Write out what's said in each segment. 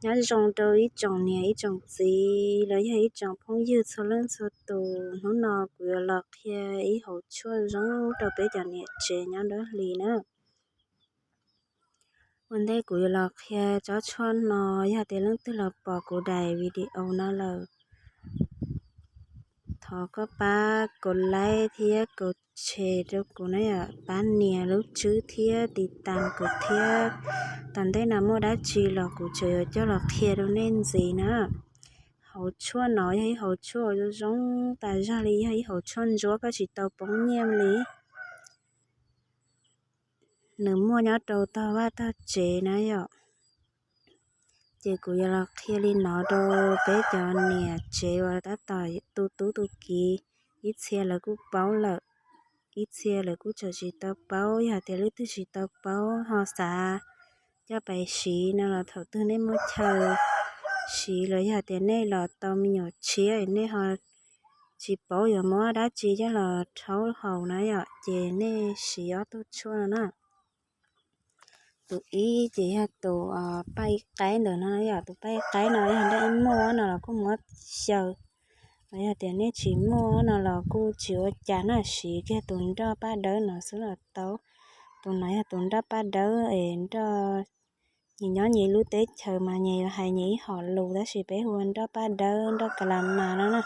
Nyob zoo rau ib tsoom niam ib tsoom txiv los yog ib tsoom phooj ywg txhua leej txhua tus. Hnub no kuv yuav los qhia ib hauv tshuaj zoo rau peb cov niam tsev nyob nruab hlis na. Ua ntej kuv yuav los qhia tsob tshuaj no, yog tias leej twg los pom kuv daim video no lawm, thov koj pab kaum like thiab kaum share rau kuv na yom, pab nias lub tswb thiab tiv tas kuv thiab. Tom ntej no muaj dab tsi los kuv tseem yuav coj los qhia rau nej ntxiv na. Hauv tshuaj no yog ib hauv tshuaj zoo zoo tas zog li, yog ib hauv tshuaj ntsuab koj tsis tau poob nyiaj li. Nws muaj nyob rau tog vaj tog tsev na yom. Ces kuv yuav los qhia li no rau peb cov niam tsev uas tab tom tu tub tu kiv. Ib txhia lawv kuj paub lawm, ib txhia lawv kuj tseem tsis tau paub. Yog tias leej twg tsis tau paub ho xav coj pais siv no los thaum twg nej muaj chaw siv los yog tias nej los tau me nyuam tshiab nej ho tsis paub yuav muab dab tsi coj los rhaub haus na yom, ces nej siv ob tug tshuaj no na. Tus ib ces yog tus paj ib qaib ntawm no yom, tus paj ib qaib no yog nej muaj no los kuj muab xyaw, los yog tias nej tsis muaj no los kuj tsis ua cas na, siv kiag tus nroj paj dawb no xwb los tau. Tus no yog tus nroj paj dawb es nroj, nyias nyob nyias lub teb chaws mas nyias yuav hais nyias ib hom lus, tab sis peb hu ua nroj paj dawb, nroj kas las mas no na.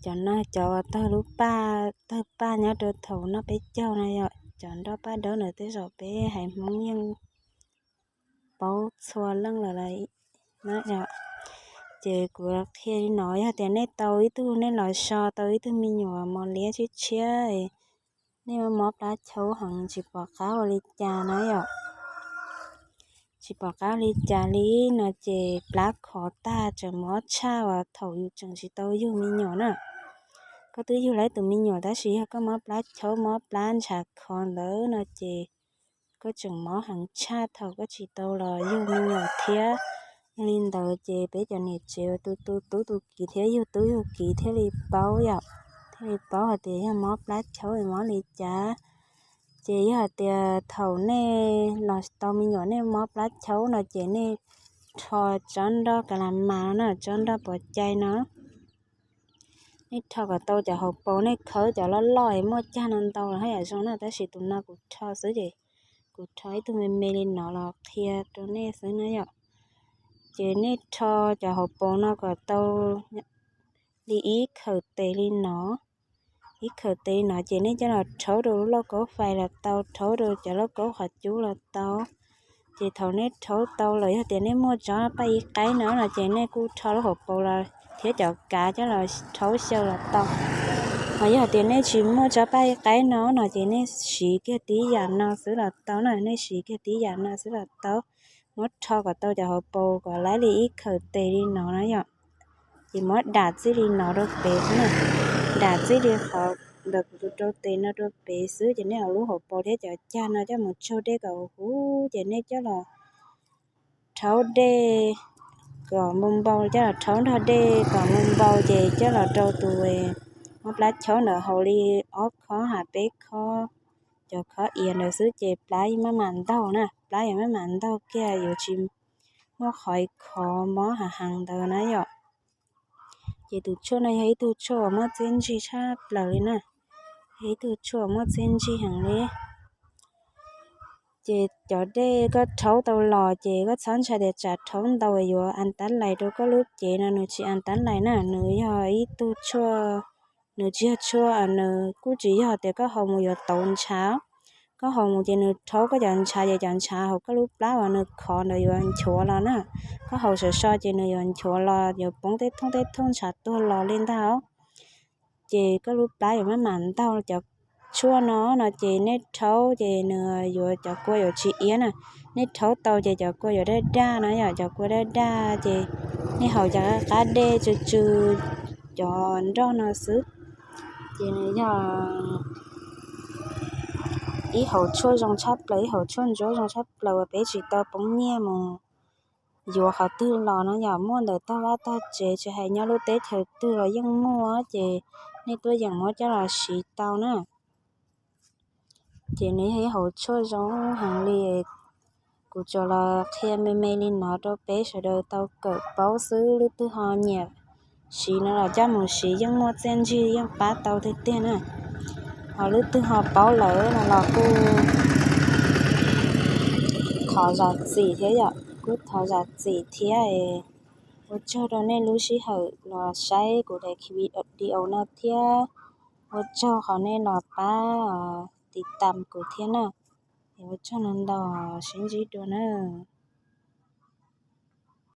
Cov no cov tawg lub paj, tawg paj nyob rau thaum noj peb caug no yom, cov nroj paj dawb ntawd tej zaum peb haiv Hmoob yeej paub txhua leej lawm na yom. Ces kuv qhia li no, yog tias nej tau ib tug, nej los so tau ib tug me nyuam mos liab tshiab tshiab, nej mob plab chaub heev tsis pom qab ua li cas na yom, tsis pom qab ua li cas li no ces plab khov tag tseem mob tshaj uas thaum yus tseem tsis tau yug me nyuam na. Koj twb yug lawm tus me nyuam tab sis yog koj mob plab chaub mob plab ntshav khov ntawd no ces koj tseem mob heev tshaj thaum koj tsis tau los yug me nyuam thiab. Yog li ntawd ces peb cov niam tsev tu tu tub tu kiv thiab yug tub yug kiv thiaj li paub yom, thiaj li paub hais tias yog mob plab chaub es mob li cas. Ces yog hais tias thaum nej los tau me nyuam nej mob plab chaub no ces nej rho tsob nroj kas las mas no na, tsob nroj pov cai no, nej rho kom tau cov hauv paus, nej khawb cov loj loj es muaj cag no ntau los haj yam zoo na, tab sis tus no kuv rho xwb ces kuv rho ib tug me me li no los qhia rau nej xwb na yom. Ces nej rho cov hauv paus no kom tau li ib khawm tes li no, ib khawm tes li no ces nej coj los rhaub rau lub lauj kaub fais los tau, rhaub rau cov lauj kaub qhov cub los tau. Ces thaum nej rhaub tau lawm, yog tias nej muaj tsob paj ib qaib no no ces nej kuj rho lub hauv paus los thiab cov kav coj los rhaub xyaw los tau. Ho yog tias nej tsis muaj tsob paj ib qaib no no ces nej siv kiag tib yam no xwb los tau na, nej siv kiag tib yam no xwb los tau. Muab rho kom tau cov hauv paus kom laib li ib khawm tes li no na yom. Ces muab dam txij li no rau pem xwb na, dam txij li qhov ntawm kuv tus rau tes no rau pem xwb ces nej ua lub hauv paus thiab cov cag no coj mus tsaug dej kom huv ces nej coj los rhaub dej kom npau npau, coj los rhaub nrog dej kom npau npau ces coj los rau tus mob plab chaub ntawd haus li ob khob ha peb khob, cov khob iav ntawd xwb ces plab yeej maj mam ntaug na, plab yeej maj mam ntaug kiag yuav tsis muaj qhov khov mob hav heev ntawd na yom. Ces tus tshuaj no yog ib tug tshuaj uas muaj txiaj ntsig tshaj plaws li na, yog ib tug tshuaj uas muaj txiaj ntsig heev li. Ces cov dej koj rhaub tau los ces koj txhob ntshai tias tsam rhaub ntau yuav an tab lais rau koj lub cev no, nws tsis an tab lais na, nws yog ib tug tshuaj, nws tsis yog tshuaj, nws kuj tsis yog tias koj haus mus yuav tauv ntshav. Koj haus mus ces nws rhaub koj cov ntshav ces cov ntshav hauv koj lub plab uas nws khov ntawd yuav nchuav los na. Koj haus sov so ces nws yuav nchuav los yuav poob tej thooj tej thooj ntshav tuag los li ntag. Ces koj lub plab yuav maj mam ntaug. Cov tshuaj no no ces nej rhaub ces nws yuav, cov kua yuav tsis iab na. Nej rhaub tau ces cov kua yuav daj daj na yom, cov kua daj daj ces nej haus cov qab dej tsw tsw cov nroj no xwb. Ces nws yog ib hauv tshuaj zoo tshaj plaws, ib hauv tshuaj ntsuab zoo tshaj plaws uas peb tsis tau poob nyiaj mus yuav qhov twg los no yom, muaj ntawm tog vaj tog tsev, tsis hais nyob lub teb chaws twg los yeej muaj, ces nej tuaj yeem muab coj los siv tau na. Ces nws yog ib hauv tshuaj zoo heev li, Kuv tsuas los qhia me me li no rau peb sawv daws tau kawm paub xwb, leej twg ho nyiam siv no los coj mus siv, yeej muaj txiaj ntsig, yeej pab tau tiag tiag na. Ho leej twg ho paub lawm no los kuj thov zam txim thiab yom, kuj thov zam txim thiab. Ua tsaug rau nej lub sij hawm los saib kuv daim video no thiab, ua tsaug qhov nej los pab tiv tam kuv thiab na. Ua tsaug ntau ntau, sib ntsib dua na.